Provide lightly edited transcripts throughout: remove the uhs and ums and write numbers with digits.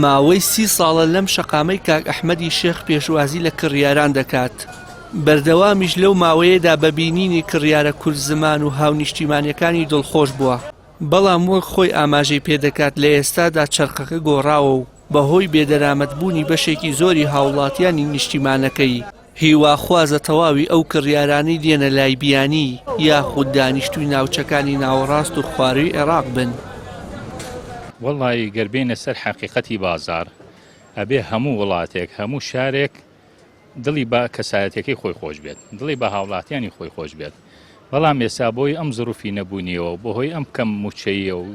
ماوەی سی ساڵە لەم شەقامەی کاک ئەحمەدی شێخ پێشوازی لە کڕیاران دەکات. بەردەوامیش لەو ماوەیەدا بە بینینی کڕیارە کورد زمان و هاونیشتیمانیەکانی دڵخۆش بووە. بەڵام وەک خۆی ئاماژەی پێدەکات لە ئێستادا چەرخەکە گۆڕاوە و بەهۆی بێدەرامەتبوونی بەشێکی زۆری هاوڵاتیانی نیشتیمانەکەی، هیواخوازە تەواوی ئەو کڕیارانەی دێنە لای بیانی یاخود دانیشتووی ناوچەکانی ناوەڕاست و خوارووی عێراق بن. وەڵایی گەر بێینە سەر حەقیقەتی بازاڕ ئەبێ هەموو وڵاتێک هەموو شارێک دڵی بە کەسایەتیەکەی خۆی خۆش بێت دڵی بە هاوڵاتیانی خۆی خۆش بێت بەڵام ئێستا بۆی ئەم زروفی نەبوونیەوە بەهۆی ئەم کەم موچەیە و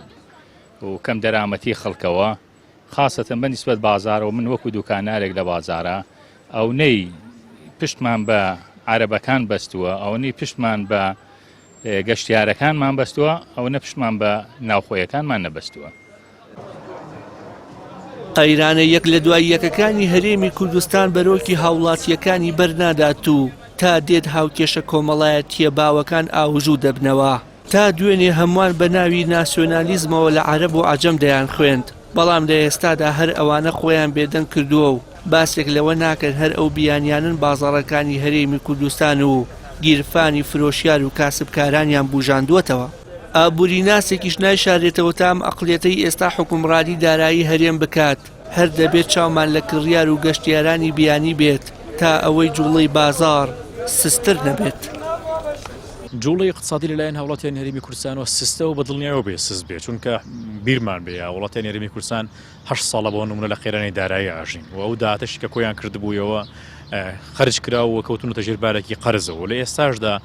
و کەم دەرامەتی خەڵکەوە خاصەتەن بە نیسبەت بازارەوە من وەکو دوکانارێک لە بازارە ئەونەی پشتمان بە عەرەبەکان بەستووە ئەوەی پشتمان بە گەشتیارەکانمان بەستووە ئەوەنە پشتمان بە ناوخۆیەکانمان نەبەستووە. قەیرانە یەک لە دوای یەکەکانی هەرێمی کوردستان بەرۆکی هاوڵاتییەکانی بەرنادات و تا دێت هاوکێشە کۆمەڵایەتییە باوەکان ئاوژوو دەبنەوە. تا دوێنێ هەمووان بە ناوی ناسیۆنالیزمەوە لە عەرەب و عەجەم دەیانخوێند، بەڵام لە ئێستادا هەر ئەوانە خۆیان بێدەنگ کردووە و باسێک لەوە ناکەن هەر ئەو بیانیانەن بازاڕەکانی هەرێمی کوردستان و گیرفانی فرۆشیار و کاسبکارانیان بوژاندووەتەوە. ئابووریناسێکیش نایشارێتەوە تا ئەم ئەقڵیەتەی ئێستا حوکمڕانی دارایی هەرێم بکات، هەر دەبێت چاومان لە کڕیار و گەشتیارانی بیانی بێت تا ئەوەی جوڵەی بازاڕ سستر نەبێت. جوڵەی ئیقتسادی لەلایەن هاوڵاتیانی هەرێمی کوردستانەوە سستە و بە دڵنیایەوە بێ سست بێ چونکە بیرمان بێ هاوڵاتیانی هەرێمی کوردستان هەشت ساڵە بۆ نمونە لە قەیرانی دارایی ئاژین و ئەو داهاتەشی کە کۆیان کردبوویەوە خەرج کرا و کەوتونەتە ژێر بارێکی قەرزەوە لە ئێستاشدا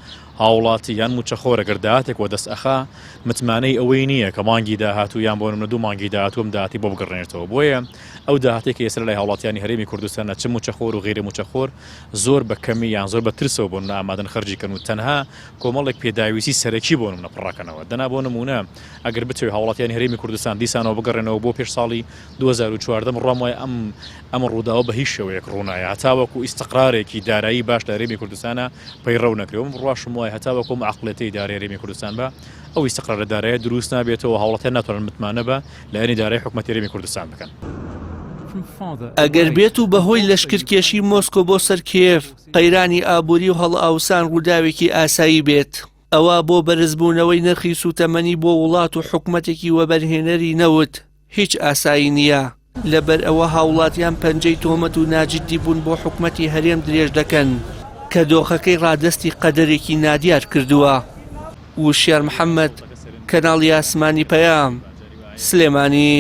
هاوڵاتی یان موچەخۆرە گەر داهاتێک وەدەست ئەخا متمانەی ئەوەی نییە کە مانگی داهاتوو یان بۆ نمونە دوو مانگی داهاتوو ئەم داهاتی بۆ بگەڕێنێتەوە بۆیە ئەو داهاتێک کە ئێستا لای هاوڵاتیانی هەرێمی کوردستانە چ موچەخۆر و غیرە موچەخۆر زۆر بە کەمی یان زۆر بە ترسەوە بۆ نمونە ئامادەن خەرجی کەن و تەنها کۆمەڵێک پێداویستی سەرەکی بۆ نمونە پڕەکەنەوە دەنا بۆ نمونە ئەگەر بتەوێ هاوڵاتیانی هەرێمی کوردستان دیسانەوە بگەڕێنەوە بۆ پێش ساڵی 2014 بڕوام وایە ئەم ئەم ڕووداوە بە هیچ شێوەیەک ڕوونایە هەتاوەکو ئیستقرارێکی دارایی باش لە هەرێمی کوردستانە پەیڕەو نەکرێ و من بڕواشم وایە هەتاوەکو ئەم عەقڵێتەی دارای هەرێمی کوردستان بە ئەو ئیستقرارە دارایە دروست نابێتەوە هاوڵاتیان ناتوانن متمانە بە لایەنی دارای حکومەتی هەرێمی کوردستان بکەن. ئەگەر بێت و بەهۆی لەشکرکێشی مۆسکۆ بۆ سەر کیێڤ، قەیرانی ئابووری و هەڵئاوسان ڕووداوێکی ئاسایی بێت، ئەوا بۆ بەرزبوونەوەی نرخی سووتەمەنی بۆ وڵات و حکومەتێکی وەبەرهێنەری نەوت هیچ ئاسایی نییە. لەبەر ئەوە هاوڵاتیان پەنجەی تۆمەت و ناجدی بوون بۆ حکومەتی هەرێم درێژ دەکەن کە دۆخەکەی ڕادەستی قەدەرێکی نادیار کردووە. وشیار محەمەد، کەناڵی ئاسمانی پەیام، سلێمانی.